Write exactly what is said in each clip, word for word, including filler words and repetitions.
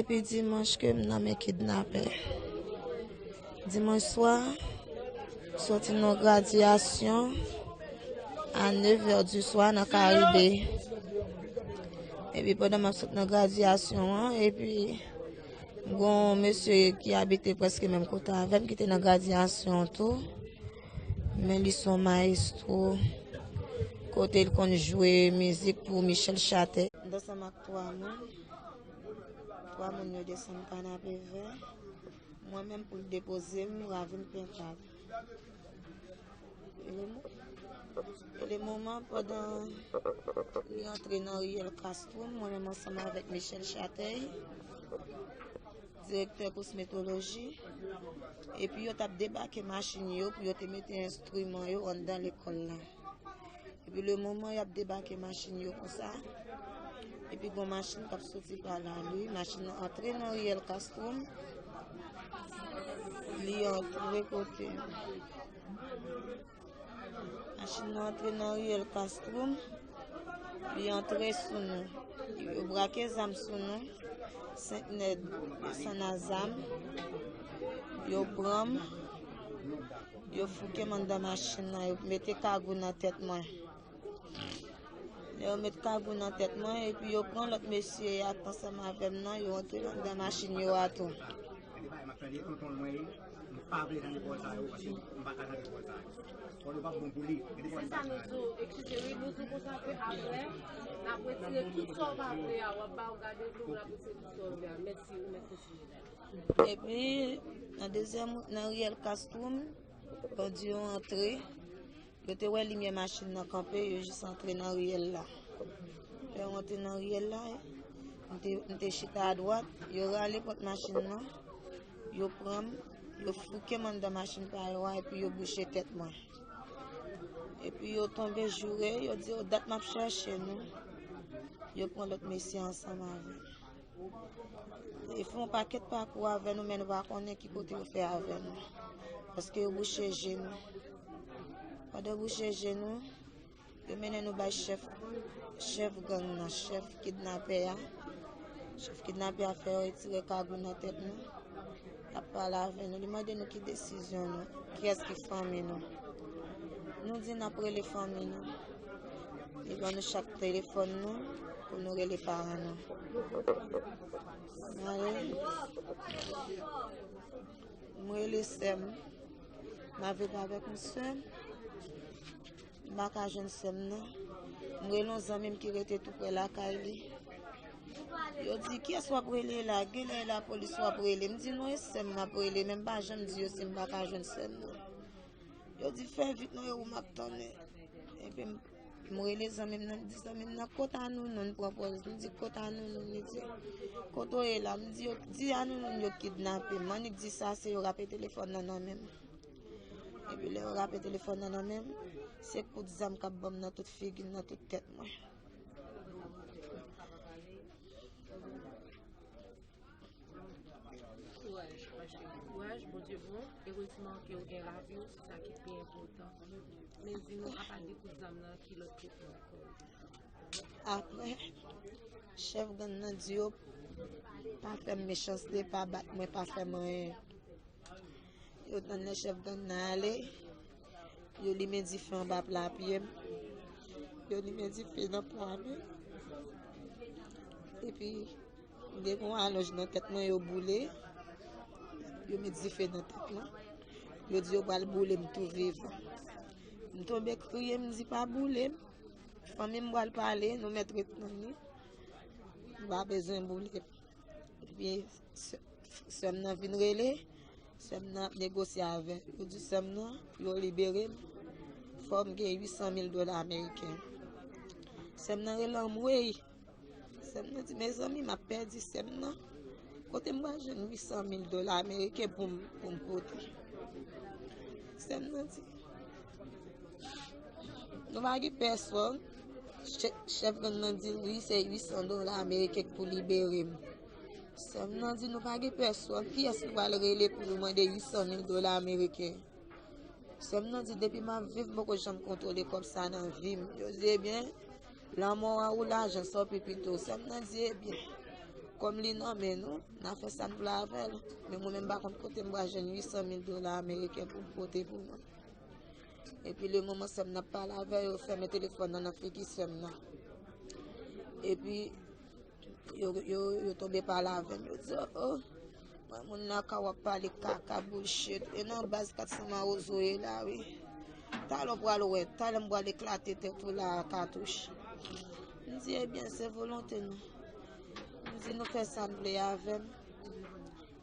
Depi dimanch ke m nan men kidnapè. Dimanch swa, soti nan gradyasyon a nevè di swa nan Karibe. Epi pandan m ap sot nan gradyasyon an, epi gon mesye ki abite prèske menm kote avè m ki te nan gradyasyon an tou. Men li se yon mayestwo kote l konn jwe mizik pou Michel Chatè. M t ansanm ak twa moun. Twa moun yo desann Kanapevè. Mwen menm pou l depoze m, Ravin Pentad. E le mo-, e le moman, pandan li antre nan riyèl Castrum, mwen menm ansanm avèk Michel Chatèy, direktè Kosmetoloji, epi yo t ap debake machin yo pou yo te mete enstriman yo anndan lekòl la. Epi le moman y ap debake machin yo konsa, epi gon machin k ap soti pa la, li, machin nan antre nan riyèl Castrum, li antre kote. Machin nan antre nan riyèl Castrum, li antre sou nou. Yo brake zam sou nou, senk nèg san zam, yo pran m, yo fouke m anndan machin nan, yo mete kagou nan tèt mwen. Lè yo met kagou nan tèt mwen, epi yo pran lòt mesye a k t ansanm avè m nan, yo antre anndan machin yo a tou. Gade bagay m ap tande, tonton l mwen ye, m pa vle tande pawòl sa yo, paske m pa ka tande pawòl sa yo. Pawòl yo p ap bon pou li. Gade pawòl m pa tande. Se sa nou di w, eskize wi, nou di w konsa ke apre, n ap retire tout sa w pa vle a, w ap ba w gade nou, n ap retire tout sa w vle a. Mèsi wi, mèt kontinye la. Epi, nan dezyèm, nan riyèl Castrum, bandi yo antre, yo te wè limyè machin nan kanpe, yo jis antre nan riyèl la. Lè yo antre nan riyèl la, m te, m te chita adwat, yo rale pòt machin nan, yo pran m, yo fouke m anndan machin pa yo a, epi yo bouche tèt mwen. Epi yo tonbe joure, yo di yo dat m ap chèche nou. Yo pran lòt mesye ansanm avè m. Yo fè yon pakèt pakou avè nou, men nou pa konnen ki kote yo fè avè nou. Paske yo bouche je nou. Pandan yo bouche je nou, yo mennen nou bay chèf, chèf gang nan, chèf kidnapè a. Chèf kidnapè a fè yo retire kagou nan tèt nou. L ap pale avè nou, li mande nou ki desizyon nou, kiyès ki fanmi nou. Nou di n ap rele fanmi nou. Li ban nou chak telefòn nou pou nou rele paran nou. Mwen rele, m rele sè m. M ap viv avèk yon sè m. M pa ka jwenn sè m nan. M rele yon zanmi m ki rete tou prè lakay li. Yo di, "Kiyès w ap rele la? Genlè e lapolis w ap rele." M di, "Non, e sè m m ap rele, men m pa janm di yo si m pa ka jwenn sè m nan." Yo di, "Fè vit non, e ou m ap tannen." Epi m, m rele zanmi m nan, m di, "Zanmi m nan, kote Anounoun?" Pran pòz, m di, "Kote Anounoun?" Li di, "Kote w ye la?" M di, "Yo, di Anounoun yo kidnape m." M annik di sa, se yo rape telefòn nan nan men m. Epi lè yo rape telefòn nan nan men m, se kout zam k ap ban m nan tout figi m, nan tout tèt mwen. Kouraj, ma chérie, kouraj, Bondye bon. Erezman ke w gen lavi w, se sa ki pi enpòtan. Men di nou, apa de kout zam nan, ki lòt kote ankò? Apre, chèf gang nan di yo pa fè m mechanste, pa bat mwen, pa fè m anyen. Yo tann lè chèf gang nan ale, yo limen dife anba pla pye m. Yo limen dife nan pla men m. Epi, m te gen yon alonj nan tèt mwen, yo boule. Yo met dife nan tèt mwen. Yo di yo pral boule m tou vivan. M tonbe kriye, m di, "Pa boule m. Fanmi m pral pale, nou mèt ret tann li. Nou pa bezwen boule m." Epi, sè, sè m nan vin rele, sè m nan ap negosye avè l. Yo di sè m nan, pou yo libere m, fò m gen uit san mil dola ameriken. Sè m nan rele anmwey. Sè m nan di, "Mezanmi, m ap pèdi sè m nan. Kote m pral jwenn uit san mil dola ameriken pou m, pou m pote?" Sè m nan di, "Nou pa gen pèsonn." Chè-, chèf gang nan di l, "Wi, se uit san dola ameriken k pou libere m." Sè m nan di, "Nou pa gen pèsonn. Kiyès nou pral rele pou nou mande uit san mil dola ameriken?" Sè m nan di, "Depi m ap viv, m poko janm kontwole kòb sa nan vi m." Yo di, "Ebyen, lanmò a ou lajan, sa w pi pito." Sè m nan di, "Ebyen, Kòm li nan men nou, n a fè sa n vle avè l. Men mwen menm, m pa konn kote m pral jwenn uit san mil dola ameriken pou m pote pou mwen. Epi le moman sè m nan ap pale avè yo, yo fèmen telefòn nan nan figi sè m nan. Epi yo, yo, yo tonbe pale avè m. Yo di, "Oh, oh, mwen moun nan ka w ap pale kaka, bullshit. E nan baz kat san mawozo ye la, wi. Talè w pral wè, talè m pral eklate tèt ou la a katouch." M di, "Ebyen, se volonte nou." M di, "Nou fè sa n vle avè m."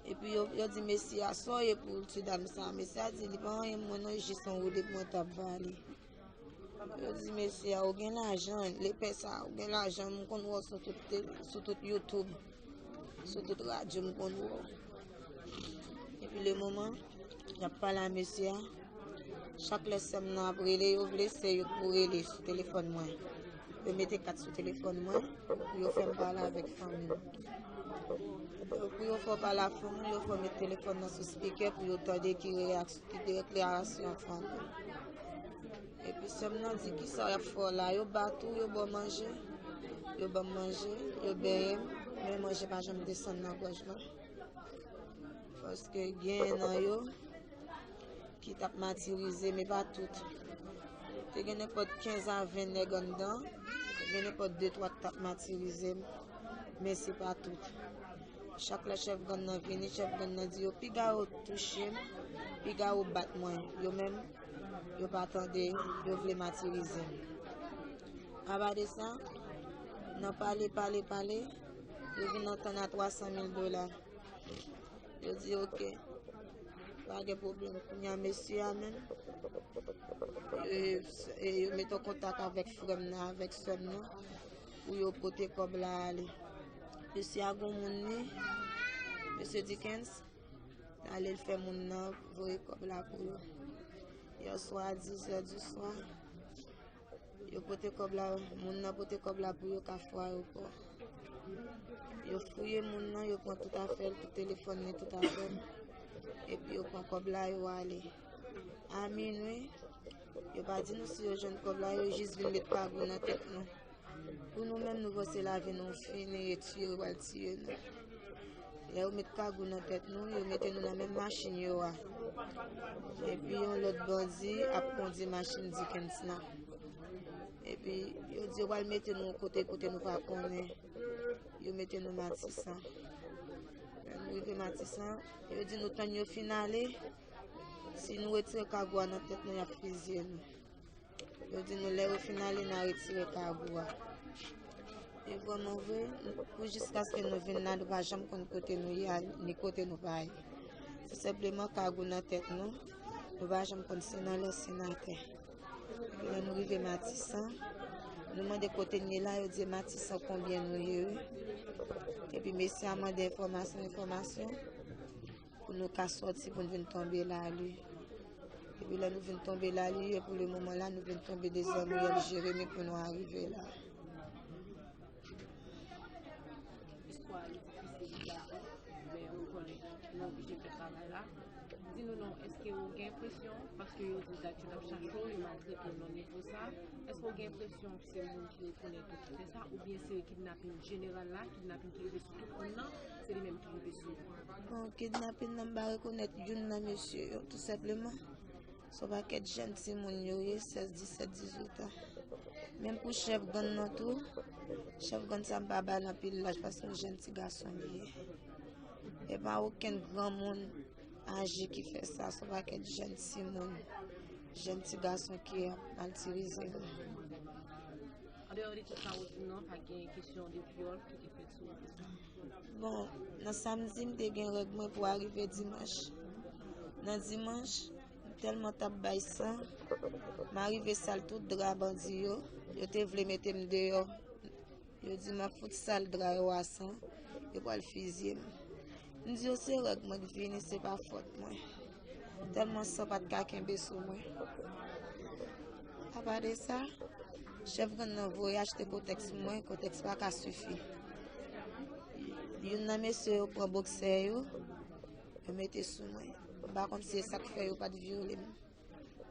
Epi yo, yo di mesye a, "Sa w ye pou ti dam sa a?" Mesye a di, "Li pa anyen mwen non, jis yon woulib mwen t ap ba li." Yo di mesye a, "Ou gen lajan, lepè sa a, ou gen lajan, m konn wè w sou tout, te- sou tout YouTube, sou tout radyo, m konn wè w." Epi le moman y ap pale a mesye a, chak lè sè m nan ap rele, yo vle se yo k pou rele sou telefòn mwen. Yo mete kat sou telefòn mwen pou yo fè m pale avèk fanmi m. Pou yo fè w pale a fanmi w, yo fè w met telefòn nan sou spikè pou yo tande ki reyaksyon, ki deklarasyon fanmi w. Epi sè m nan di, "Kisa y ap fè w la? Yo bat ou, yo ba w manje?" Yo ban m manje, yo benyen m, men manje pa janm desann nan gòj mwen. Paske gen nan yo ki t ap matirize, men pa tout. Te gen nenpòt kenz a ven nèg anndan, te gen nenpòt de twa ki t ap matirize m, men se pa tout. Chak lè chèf gang nan vini, chèf gang nan di yo, "Piga yo touche m, piga yo bat mwen." Yo menm, yo pa tande, yo vle matirize m. Apa de sa, nan pale, pale, pale, yo vin antann a twa san mil dola. Yo di, "Oke, pa gen pwoblèm." Kounye a, mesye a menm, e, e, yo mete w kontak avèk frè m nan, avèk sè m nan, pou yo pote kòb la ale. Mesye a gon moun li, mesye Dickens, ale l fè moun nan voye kòb la pou yo. Yè swa, a dis è di swa, yo pote kòb la, moun nan pote kòb la pou yo ka fè ayewopò. Yo fouye moun nan, yo pran tout afè l, tout telefòn li, tout afè l. Epi yo pran kòb la, yo ale. A minwi, yo pa di nou si yo jwenn kòb la, yo jis vin met kagou nan tèt nou. Pou nou menm, nou panse lavi nou fini, e tiye yo pral tiye nou. Lè yo met kagou nan tèt nou, yo mete nou nan menm machin yo a. Epi yon lòt bandi ap kondi machin Dickens lan. Epi yo di yo pral mete nou kote, kote nou pa konnen. Yo mete nou Matisan. Lè nou rive Matisan, yo di nou tann yo fin ale. Si nou retire kagou a nan tèt nou, y ap fizye nou. Yo di nou lè yo fin ale, n a retire kagou a. E vrèman vre, pou jiskaske nou vin la, nou pa janm konn kote nou ye a, ni kote nou pa ye. Se senpleman kagou nan tèt nou, nou pa janm konn si nan lè, si nan tè. Epi lè nou rive Matisan, nou mande kote n ye la, yo di Matisan konbyen nou ye, wi. Epi mesye a mande enfòmasyon, enfòmasyon, pou nou ka sòti, pou n vin tonbe Lali. Epi lè nou vin tonbe Lali, e pou le moman la, nou vin tonbe dezòm riyèl Jeremi pou nou arive la. Istwa a li difisil, li gason, men ou konnen, nou oblije fè travay la. Di nou non, èske ou gen enpresyon, paske yo di dat yo t ap chache w, yo maltrete w nan nivo sa, èske ou gen enpresyon se moun ki rekonèt ou ki fè sa, oubyen se kidnapin jeneral la, kidnapin ki rive sou tout moun nan, se li menm ki rive sou ou? Bon, kidnapin nan, m pa rekonèt youn nan mesye yo, tou senpleman. Se yon pakèt jèn timoun yo ye, sèz, disèt, dizuit an. Menm pou chèf gang nan tou, chèf gang sa m pa ba l anpil laj paske yon jèn ti gason li ye. E pa okenn granmoun aje ki fè sa, se yon pakèt jèn timoun, jèn ti gason ki ap matirize nou. Andeyò de tout sa ou di m nan, pa gen kesyon de vyòl ki te fèt sou ou pou sa? Bon, nan samdi, m te gen règ mwen pou arive dimanch. Nan dimanch, m tèlman t ap bay san, m arive sal tout dra bandi yo, yo te vle mete m deyò. Yo di m ap fout sal dra yo a san, yo pral fizye m. M di yo se règ mwen k vini, se pa fòt mwen. Tèlman san pa t ka kenbe sou mwen. Apa de sa, chèf gang nan voye achte kotèks pou mwen, kotèks pa ka sifi. Youn nan mesye yo pran boksè yo, yo mete sou mwen. M pa konn si se sa k fè yo pa t vyole m.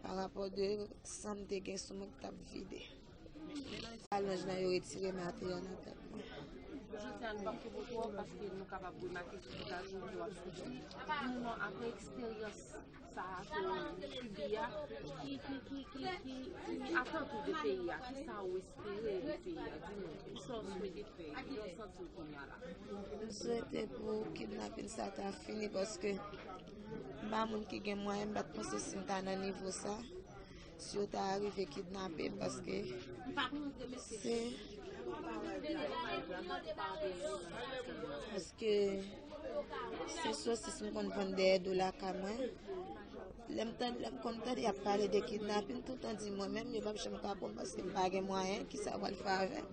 Pa rapò de san m te gen sou mwen ki t ap vide. Alonj lan yo retire m atè a nan tèt mwen. Jodi a, nou p ap kenbe w twò paske nou kapab remake sou vizaj ou ke w ap soufri. Di nou non, apre eksperyans sa a ke w sibi a, ki, ki, ki, ki, ki, ki atant ou de peyi a, kisa ou espere de peyi a? Di nou, kisa w swete fè, kijan w santi w kounye a la? M swete pou kidnapin sa ta fini paske m pa moun ki gen mwayen, m pa t panse si m ta nan nivo sa. Si yo ta rive kidnape m, paske se, paske se sosis m konn vann dèyè do lakay mwen. Lè m tande, lè m konn tande y ap pale de kidnapin, tout tan di mwen menm, yo p ap janm ka pran m paske m pa gen mwayen, kisa yo pral fè avè m?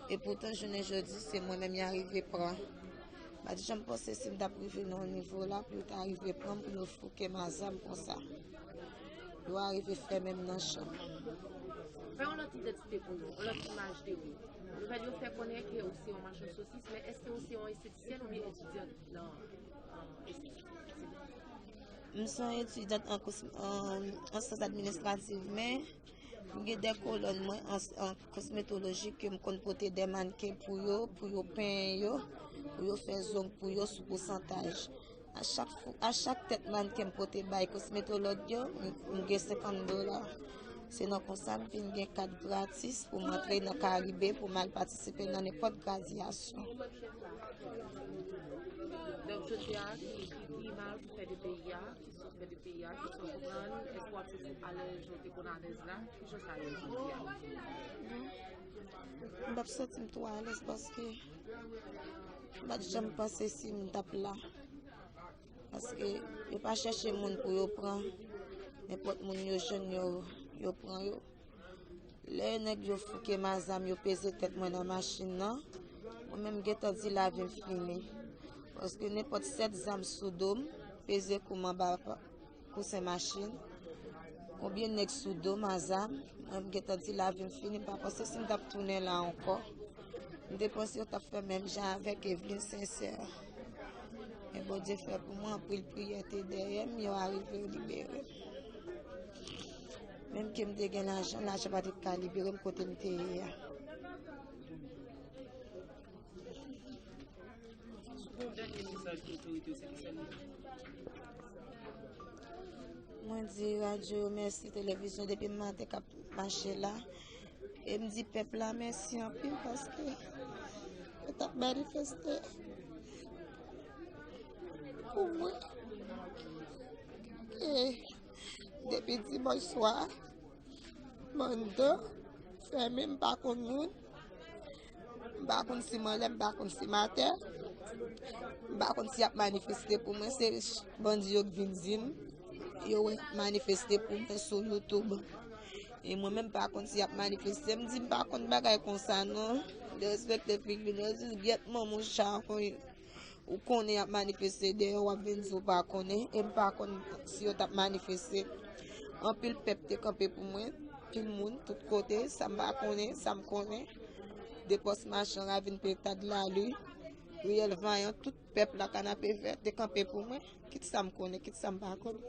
E poutan, jounen jodi, se mwen menm y a rive pran. M pa t janm panse si m t ap rive nan yon nivo la pou yo ta rive pran m, pou yo fouke m a zam konsa. Yo arive fèmen m nan chanm. Fè yon lòt idantite pou nou, yon lòt imaj de ou. Nouvèl yo fè konnen ke ou se yon machann sosis, men èske ou se yon estetisyèn oubyen etidyant nan, nan estetik? M se yon etidyant an kos-, an, an syans administrativ, men m gen de kolòn mwen an, an kosmetoloji ke m konn pote de mannken pou yo, pou yo penyen yo, pou yo fè zong pou yo sou pousantaj. A chak fou, a chak tèt mannken m pote bay kosmetològ yo, m, m gen senkant dola. Se nan konsa m vin gen kat gratis pou m antre nan Karibe, pou m al patisipe nan nenpòt gradyasyon. Donk, jodi a, ki, ki, ki imaj ou fè de peyi a, ki sa w fè de peyi a, ki sa w konprann, èske w ap soti alèz jan w te konn alèz la? Ki jan sa ye jodi a? M p ap santi m twò alèz paske m pa t janm panse si m t ap la. Paske yo pa chèche moun pou yo pran. Nenpòt moun yo jwenn yo, yo pran yo. Lè nèg yo fouke m a zam, yo peze tèt mwen nan machin nan, mwen menm m gentan di lavi m fini. Paske nenpòt sèt zam sou do m, peze kou m anba pa-, kousen machin. Konbyen nèg sou do m a zam, mwen m gentan di lavi m fini, m pa panse si m t ap tounen la ankò. M te panse yo t ap fè menm jan avèk Evelyne Sincère. Men Bondye fè pou mwen, anpil priyè te dèyè m, yo arive libere m. Menm ke m te gen lajan, lajan pa te ka libere m kote m te ye a. Yon dènye mesaj pou otorite yo, se ki sa l ye? Mwen di radyo yo mèsi, televizyon, depi maten k ap mache la. E m di pèp la mèsi anpil paske yo t ap manifeste pou mwen. E depi dimanch swa, Manda fèmen, m pa konn moun. M pa konn si m anlè, m pa konn si m atè. M pa konn si y ap manifeste pou mwen. Se bandi yo k vin di m, yo wè y ap manifeste pou mwen sou YouTube. E mwen menm, m pa konn si y ap manifeste. M di, m pa konn bagay konsa, non. Derespekte figi nou, yo jis gyèt manman w chan konn. Ou konnen y ap manifeste dèyè w, w ap vin di w pa konnen, e m pa konn si yo t ap manifeste. Anpil pèp te kanpe pou mwen, anpil moun, tout kote, sa m pa konnen, sa m konnen. De pòs machan, Ravin Pentad, Lali, Riyèl Vayan, tout pèp la, Kanapevè, te kanpe pou mwen, kit sa m konnen, kit sa m pa konnen.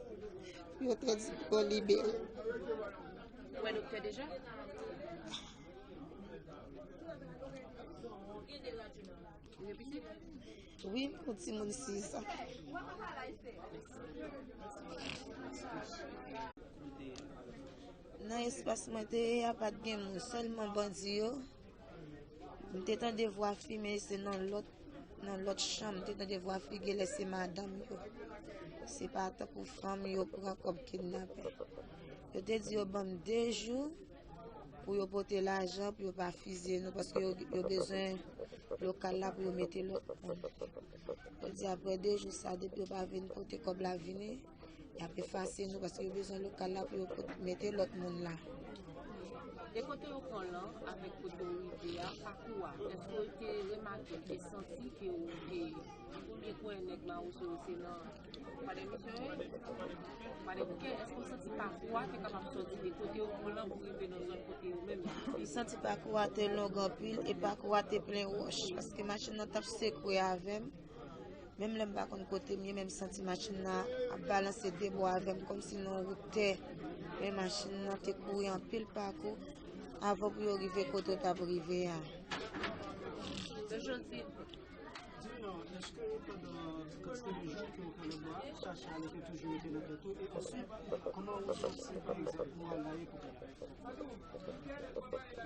Pou yo te di pou yo libere. Ou wè doktè deja? Ou gen pitit? Wi, m gon timoun sis an. Nan espas mwen te ye a, pa t gen moun, sèlman bandi yo. M te tande vwa fi, men se nan lòt, nan lòt chanm, m te tande vwa fi, genlè se madanm yo. Se pa tankou fanm yo pran kòm kidnapè. Yo te di yo ban m de jou, pou yo pote lajan, pou yo pa fizye nou, paske yo, yo bezwen lokal la pou yo mete lòt moun. Yo di apre de jou sa, depi yo pa vin pote kòb la vini, y ap efase nou, paske yo bezwen lokal la pou yo pot-, mete lòt moun la. De kote yo pran w lan, avèk kote w rive a, pakou a, èske w te remake e santi ke w te, ou te kwè nèg Mawozo yo se nan Ou pa de misyon ye? Ou pa de bouke? Èske w santi pakou a te kapab sòti de kote yo pran w lan pou rive nan zòn kote yo menm yo? M santi pakou a te long anpil e pakou a te plen wòch, paske machin nan t ap sekwe avè m. Menm lè m pa konn kote m ye, men m santi machin nan ap balanse de bò avè m, kòmsi nan wout tè. Men machin nan te kouri anpil pakou avan pou yo rive kote yo t ap rive a. Jodi. Di nou, èske pandan kantite de jou ke w pran lòt bò a, chache a te toujou rete nan tèt ou? E answit, kòman ou santi, pa egzanp, moral la ye pou ou?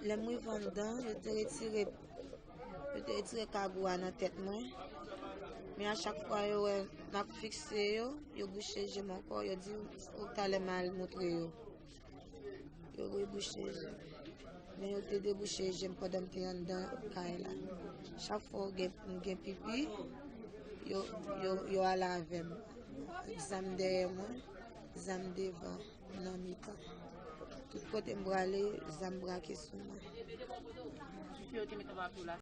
Lè m rive anndan, yo te retire yo te retire kagou a nan tèt mwen. Men a chak fwa yo wè m ap fikse yo, yo bouche je m ankò, yo di ou talè m al montre yo. Yo rebouche je m. Men yo te debouche je m pandan m te anndan kay la. Chak fwa w gen, m gen pipi, yo, yo, yo ale avè m. Zam dèyè mwen, zam devan, nan mitan. Tout kote m prale, zam brake sou mwen. Ki yo te met anba pye w la?